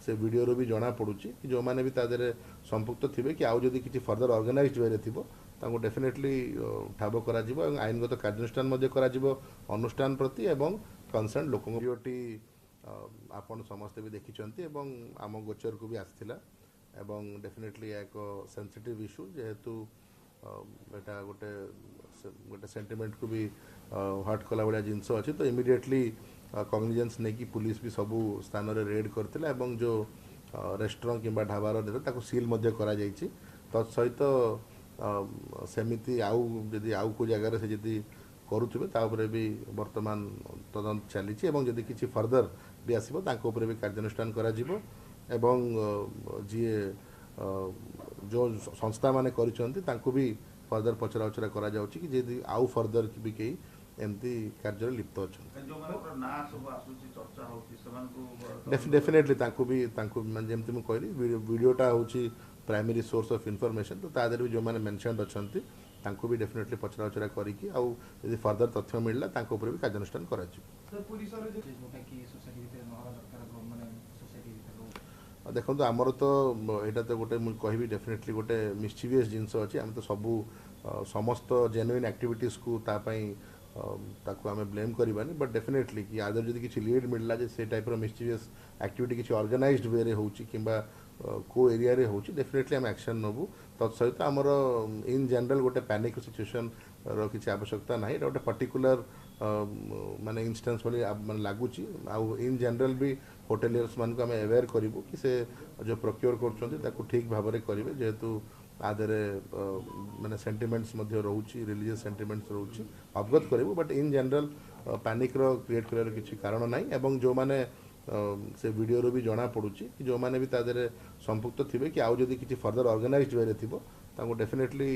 ସେ ଭିଡ଼ିଓରୁ ବି ଜଣାପଡ଼ୁଛି କି ଯେଉଁମାନେ ବି ତା ଦେହରେ ସମ୍ପୃକ୍ତ ଥିବେ କି ଆଉ ଯଦି କିଛି ଫର୍ଦର ଅର୍ଗାନାଇଜଡ ୱେରେ ଥିବ, ତାଙ୍କୁ ଡେଫିନେଟଲି ଠାବ କରାଯିବ ଏବଂ ଆଇନଗତ କାର୍ଯ୍ୟାନୁଷ୍ଠାନ ମଧ୍ୟ କରାଯିବ ଅନୁଷ୍ଠାନ ପ୍ରତି ଏବଂ କନସର୍ନ ଲୋକଙ୍କ। ଭିଡ଼ିଓଟି ଆପଣ ସମସ୍ତେ ବି ଦେଖିଛନ୍ତି ଏବଂ ଆମ ଗୋଚରକୁ ବି ଆସିଥିଲା ଏବଂ ଡେଫିନେଟଲି ଏହା ଏକ ସେନ୍ସିଟିଭ୍ ଇସ୍ୟୁ, ଯେହେତୁ ଏଇଟା ଗୋଟେ ସେଣ୍ଟିମେଣ୍ଟକୁ ବି ହର୍ଟ କଲା ଭଳିଆ ଜିନିଷ ଅଛି। ତ ଇମିଡ଼ିଏଟଲି କଗ୍ନିଜେନ୍ସ ନେଇକି ପୁଲିସ ବି ସବୁ ସ୍ଥାନରେ ରେଡ୍ କରିଥିଲା ଏବଂ ଯେଉଁ ରେଷ୍ଟୁରାଣ୍ଟ କିମ୍ବା ଢାବାର ତାକୁ ସିଲ୍ ମଧ୍ୟ କରାଯାଇଛି। ତତ୍ ସହିତ ସେମିତି ଆଉ ଯଦି ଆଉ କେଉଁ ଜାଗାରେ ସେ ଯଦି କରୁଥିବେ, ତା ଉପରେ ବି ବର୍ତ୍ତମାନ ତଦନ୍ତ ଚାଲିଛି ଏବଂ ଯଦି କିଛି ଫର୍ଦର ବି ଆସିବ, ତାଙ୍କ ଉପରେ ବି କାର୍ଯ୍ୟାନୁଷ୍ଠାନ କରାଯିବ ଏବଂ ଯିଏ ଯେଉଁ ସଂସ୍ଥାମାନେ କରିଛନ୍ତି, ତାଙ୍କୁ ବି ଫର୍ଦର ପଚରା ଉଚରା କରାଯାଉଛି କି ଯଦି ଆଉ ଫର୍ଦର ବି କେହି ଏମିତି କାର୍ଯ୍ୟରେ ଲିପ୍ତ ଅଛନ୍ତି। ଯୋଉମାନଙ୍କର ନାଁ ସବୁ ଆସୁଛି, ଚର୍ଚ୍ଚା ହଉଛି, ସେମାନଙ୍କୁ ଡେଫିନେଟଲି ତାଙ୍କୁ ମାନେ ଯେମିତି ମୁଁ କହିଲି, ଭିଡ଼ିଓଟା ହେଉଛି ପ୍ରାଇମେରୀ ସୋର୍ସ ଅଫ୍ ଇନଫର୍ମେସନ୍। ତ ତା ଦେହରେ ବି ଯେଉଁମାନେ ମେନସନ୍ଡ ଅଛନ୍ତି, ତାଙ୍କୁ ବି ଡେଫିନେଟଲି ପଚରା ଉଚରା କରିକି ଆଉ ଯଦି ଫର୍ଦର ତଥ୍ୟ ମିଳିଲା, ତାଙ୍କ ଉପରେ ବି କାର୍ଯ୍ୟାନୁଷ୍ଠାନ କରାଯିବ। ସାର୍, ପୁରୀ ସହରରେ ଯୋଉଟା କି ସୋସାଇଟି ଭିତରେ ନ ହେବା ଦରକାର, ମାନେ ସୋସାଇଟି ଭିତରେ ରହୁଛି। ଆଉ ଦେଖନ୍ତୁ, ଆମର ତ ଏଇଟା ତ ଗୋଟେ ମୁଁ କହିବି ଡେଫିନେଟଲି ଗୋଟେ ମିସଚିଭିୟସ୍ ଜିନିଷ ଅଛି। ଆମେ ତ ସବୁ ସମସ୍ତ ଜେନୁଇନ୍ ଆକ୍ଟିଭିଟିସ୍କୁ ତା ପାଇଁ ତାକୁ ଆମେ ବ୍ଲେମ୍ କରିବାନି, ବଟ୍ ଡେଫିନେଟଲି କି ଆଦର ଯଦି କିଛି ଲିଡ୍ ମିଳିଲା ଯେ ସେ ଟାଇପ୍ର ମିସଚିଭିୟସ୍ ଆକ୍ଟିଭିଟି କିଛି ଅର୍ଗାନାଇଜଡ ୱେରେ ହେଉଛି କିମ୍ବା କେଉଁ ଏରିଆରେ ହେଉଛି, ଡେଫିନେଟଲି ଆମେ ଆକ୍ସନ୍ ନେବୁ। ତତ୍ ସହିତ ଆମର ଇନ୍ ଜେନେରାଲ ଗୋଟେ ପ୍ୟାନିକ୍ ସିଚୁଏସନ୍ର କିଛି ଆବଶ୍ୟକତା ନାହିଁ। ଏଇଟା ଗୋଟେ ପର୍ଟିକୁଲାର ମାନେ ଇନଷ୍ଟାନ୍ସ ଭଳି ମାନେ ଲାଗୁଛି। ଆଉ ଇନ୍ ଜେନେରାଲ ବି ହୋଟେଲିୟର୍ସ ମାନଙ୍କୁ ଆମେ ଆୱେର୍ କରିବୁ କି ସେ ଯେଉଁ ପ୍ରୋକ୍ୟୁର କରୁଛନ୍ତି, ତାକୁ ଠିକ୍ ଭାବରେ କରିବେ, ଯେହେତୁ ତା ଦେହରେ ମାନେ ସେଣ୍ଟିମେଣ୍ଟସ୍ ମଧ୍ୟ ରହୁଛି, ରିଲିଜିୟସ୍ ସେଣ୍ଟିମେଣ୍ଟସ୍ ରହୁଛି। ଅବଗତ କରିବୁ, ବଟ୍ ଇନ୍ ଜେନେରାଲ ପ୍ୟାନିକ୍ର କ୍ରିଏଟ୍ କରିବାର କିଛି କାରଣ ନାହିଁ ଏବଂ ଯେଉଁମାନେ ସେ ଭିଡ଼ିଓରୁ ବି ଜଣାପଡ଼ୁଛି କି ଯେଉଁମାନେ ବି ତା ଦେହରେ ସମ୍ପୃକ୍ତ ଥିବେ କି ଆଉ ଯଦି କିଛି ଫର୍ଦର ଅର୍ଗାନାଇଜଡ ୱେରେ ଥିବ, ତାଙ୍କୁ ଡେଫିନେଟଲି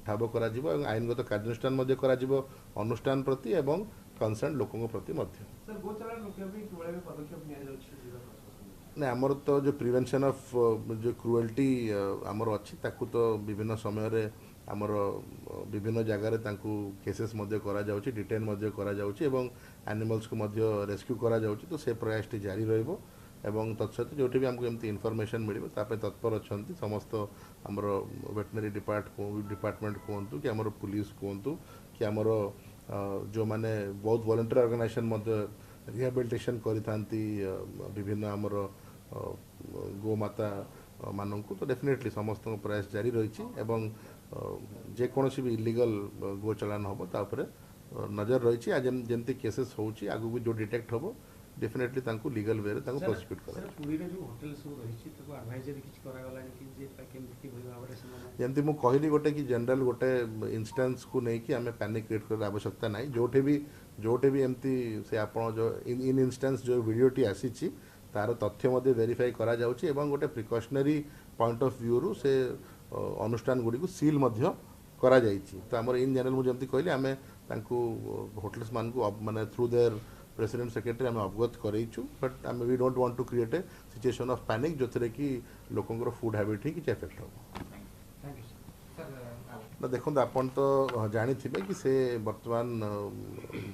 ଠାବ କରାଯିବ ଏବଂ ଆଇନଗତ କାର୍ଯ୍ୟାନୁଷ୍ଠାନ ମଧ୍ୟ କରାଯିବ ଅନୁଷ୍ଠାନ ପ୍ରତି ଏବଂ କନସର୍ନ ଲୋକଙ୍କ ପ୍ରତି ମଧ୍ୟ। ସାର୍, ଗୋ ଚାଲାଣ ରୋକିବା ପାଇଁ କିଭଳି ଭାବେ ପଦକ୍ଷେପ ନିଆଯାଉଛି ଜିଲ୍ଲା ପ୍ରଶାସନ? ନାଇଁ, ଆମର ତ ଯେଉଁ ପ୍ରିଭେନ୍ସନ୍ ଅଫ୍ ଯେଉଁ କ୍ରୁଏଲ୍ଟି ଆମର ଅଛି, ତାକୁ ତ ବିଭିନ୍ନ ସମୟରେ ଆମର ବିଭିନ୍ନ ଜାଗାରେ ତାଙ୍କୁ କେସେସ୍ ମଧ୍ୟ କରାଯାଉଛି, ଡିଟେନ୍ ମଧ୍ୟ କରାଯାଉଛି ଏବଂ ଆନିମଲ୍ସକୁ ମଧ୍ୟ ରେସ୍କ୍ୟୁ କରାଯାଉଛି। ତ ସେ ପ୍ରୟାସଟି ଜାରି ରହିବ ଏବଂ ତତ୍ସହିତ ଯେଉଁଠି ବି ଆମକୁ ଏମିତି ଇନଫର୍ମେସନ୍ ମିଳିବ, ତା ପାଇଁ ତତ୍ପର ଅଛନ୍ତି ସମସ୍ତ ଆମର ଭେଟେନାରୀ ଡିପାର୍ଟମେଣ୍ଟ କୁହନ୍ତୁ କି ଆମର ପୁଲିସ କୁହନ୍ତୁ କି ଆମର ଯେଉଁମାନେ ବହୁତ ଭଲେଣ୍ଟିୟର ଅର୍ଗାନାଇଜେସନ୍ ମଧ୍ୟ ରିହାବିଲିଟେସନ୍ କରିଥାନ୍ତି ବିଭିନ୍ନ ଆମର ଗୋମାତା ମାନଙ୍କୁ। ତ ଡେଫିନେଟଲି ସମସ୍ତଙ୍କ ପ୍ରୟାସ ଜାରି ରହିଛି ଏବଂ ଯେକୌଣସି ବି ଇଲିଗାଲ ଗୋ ଚାଲାଣ ହେବ, ତା ଉପରେ ନଜର ରହିଛି। ଆଉ ଯେମିତି କେସେସ୍ ହେଉଛି, ଆଗକୁ ଯେଉଁ ଡିଟେକ୍ଟ ହେବ, ଡେଫିନେଟଲି ତାଙ୍କୁ ଲିଗାଲ ୱେରେ ତାଙ୍କୁ ପ୍ରୋସିକ୍ୟୁଟ୍ କରାଯିବ। ସାର୍, ପୁରୀରେ ଯୋଉ ହୋଟେଲ ସବୁ ରହିଛି, ତାକୁ ଆଡଭାଇଜରୀ କିଛି କରାଗଲାଣି କି ଯେ କେମିତି କିଭଳି ଭାବରେ ସେମାନେ ଯେମିତି ମୁଁ କହିଲି, ଗୋଟେ କି ଜେନେରାଲ ଗୋଟେ ଇନଷ୍ଟାନ୍ସକୁ ନେଇକି ଆମେ ପ୍ୟାନିକ୍ କ୍ରିଏଟ୍ କରିବାର ଆବଶ୍ୟକତା ନାହିଁ। ଯୋଉଠି ବି ଏମିତି ସେ ଆପଣ ଯେଉଁ ଇନ୍ ଇନଷ୍ଟାନ୍ସ ଯେଉଁ ଭିଡ଼ିଓଟି ଆସିଛି, ତାର ତଥ୍ୟ ମଧ୍ୟ ଭେରିଫାଇ କରାଯାଉଛି ଏବଂ ଗୋଟେ ପ୍ରିକସନାରୀ ପଏଣ୍ଟ ଅଫ୍ ଭ୍ୟୁରୁ ସେ ଅନୁଷ୍ଠାନ ଗୁଡ଼ିକୁ ସିଲ୍ ମଧ୍ୟ କରାଯାଇଛି। ତ ଆମର ଇନ୍ ଜେନେରାଲ ମୁଁ ଯେମିତି କହିଲି, ଆମେ ତାଙ୍କୁ ହୋଟେଲ୍ସ ମାନଙ୍କୁ ମାନେ ଥ୍ରୁ there president secretary ଆମେ ଅବଗତ କରେଇଛୁ, ବଟ୍ ଆମେ we don't want to create a situation of panic, ଯେଉଁଥିରେ କି ଲୋକଙ୍କର ଫୁଡ୍ ହ୍ୟାବିଟ୍ ହିଁ କିଛି ଏଫେକ୍ଟ ହେବ। Thank you sir. ନା, ଦେଖନ୍ତୁ, ଆପଣ ତ ଜାଣିଥିବେ କି ସେ ବର୍ତ୍ତମାନ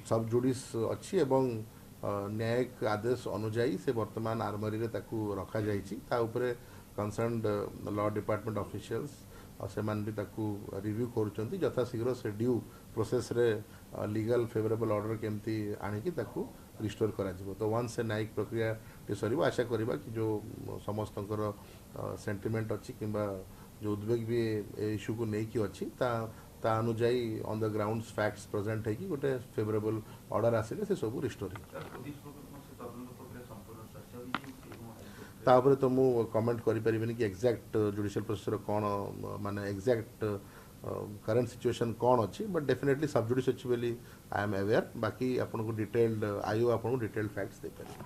ସବ୍ ଜୁଡ଼ିସ୍ ଅଛି ଏବଂ ନ୍ୟାୟିକ ଆଦେଶ ଅନୁଯାୟୀ ସେ ବର୍ତ୍ତମାନ ଆର୍ମରିରେ ତାକୁ ରଖାଯାଇଛି। ତା ଉପରେ କନସର୍ନଡ ଲ ଡିପାର୍ଟମେଣ୍ଟ ଅଫିସିଆଲ୍ସ ଆଉ ସେମାନେ ବି ତାକୁ ରିଭ୍ୟୁ କରୁଛନ୍ତି। ଯଥାଶୀଘ୍ର ସେ ଡ୍ୟୁ ପ୍ରୋସେସ୍ରେ ଲିଗାଲ ଫେଭରେବଲ୍ ଅର୍ଡ଼ର କେମିତି ଆଣିକି ତାକୁ ରିଷ୍ଟୋର କରାଯିବ। ତ ୱାନ୍ସ ସେ ନ୍ୟାୟିକ ପ୍ରକ୍ରିୟାଟି ସରିବ, ଆଶା କରିବା କି ଯେଉଁ ସମସ୍ତଙ୍କର ସେଣ୍ଟିମେଣ୍ଟ ଅଛି କିମ୍ବା ଯେଉଁ ଉଦ୍ବେଗ ବି ଏ ଇସ୍ୟୁକୁ ନେଇକି ଅଛି, ତା ଅନୁଯାୟୀ on the ground facts present ହେଇକି ଗୋଟେ ଫେଭରେବଲ୍ ଅର୍ଡ଼ର ଆସିଲେ ସେ ସବୁ ରିଷ୍ଟୋର ହେଇଯିବ। ସାର୍, ପୋଲିସ ପକ୍ଷରୁ କଣ ସେ ତଦନ୍ତ ପ୍ରକ୍ରିୟା ସମ୍ପୂର୍ଣ୍ଣ ଶେଷ ହୋଇଯାଇଛି ଏବଂ ହାଇକୋର୍ଟରେ ତା ଉପରେ ତ ମୁଁ କମେଣ୍ଟ କରିପାରିବିନି କି ଏକ୍ଜାକ୍ଟ ଜୁଡ଼ିସିଆଲ ପ୍ରୋସେସର କ'ଣ, ମାନେ ଏକ୍ଜାକ୍ଟ କରେଣ୍ଟ ସିଚୁଏସନ୍ କ'ଣ ଅଛି, ବଟ୍ ଡେଫିନେଟଲି ସବ୍ ଜୁଡ଼ିସ୍ ଅଛି ବୋଲି I M aware. ବାକି ଆପଣଙ୍କୁ ଡିଟେଲ୍ଡ ଆଇଓ ଆପଣଙ୍କୁ ଡିଟେଲ୍ଡ ଫ୍ୟାକ୍ଟସ୍ ଦେଇପାରିବେ।